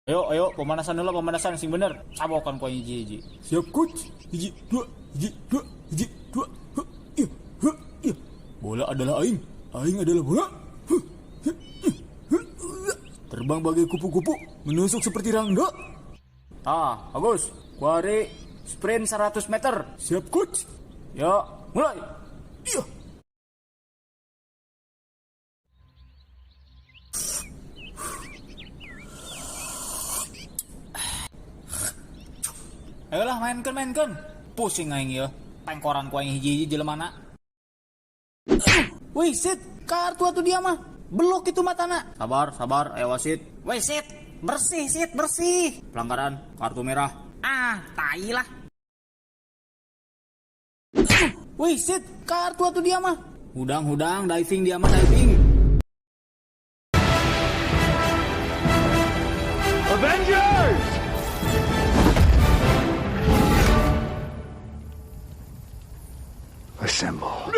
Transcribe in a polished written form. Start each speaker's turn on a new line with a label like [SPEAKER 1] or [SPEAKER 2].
[SPEAKER 1] Ayo, ayo, pemanasan dulu, pemanasan sing bener. Cabokan ku aing hiji-hiji.
[SPEAKER 2] Siap, coach. Hiji, dua, hiji, dua, hiji, dua. Huh, iya, huh, iya. Bola adalah aing, aing adalah bola. Huh, huh, huh, huh. Terbang bagai kupu-kupu, menusuk seperti rangda.
[SPEAKER 1] Ah, bagus. Kuari sprint 100 meter.
[SPEAKER 2] Siap, coach.
[SPEAKER 1] Yo, mulai.
[SPEAKER 2] Iya.
[SPEAKER 1] Ayolah mainkan mainkan. Pusing aing ya. Pengkoran ku aing hiji-hiji jelemana. Wih, sit, kartu atuh dia mah. Belok itu matana. Sabar, sabar, ayo wasit. Wih, sit, bersih, sit, bersih. Pelanggaran, kartu merah. Ah, tai lah. Wih, sit, kartu atuh dia mah. Hudang, hudang, diving dia mah diving.
[SPEAKER 3] Avengers!
[SPEAKER 4] Assemble.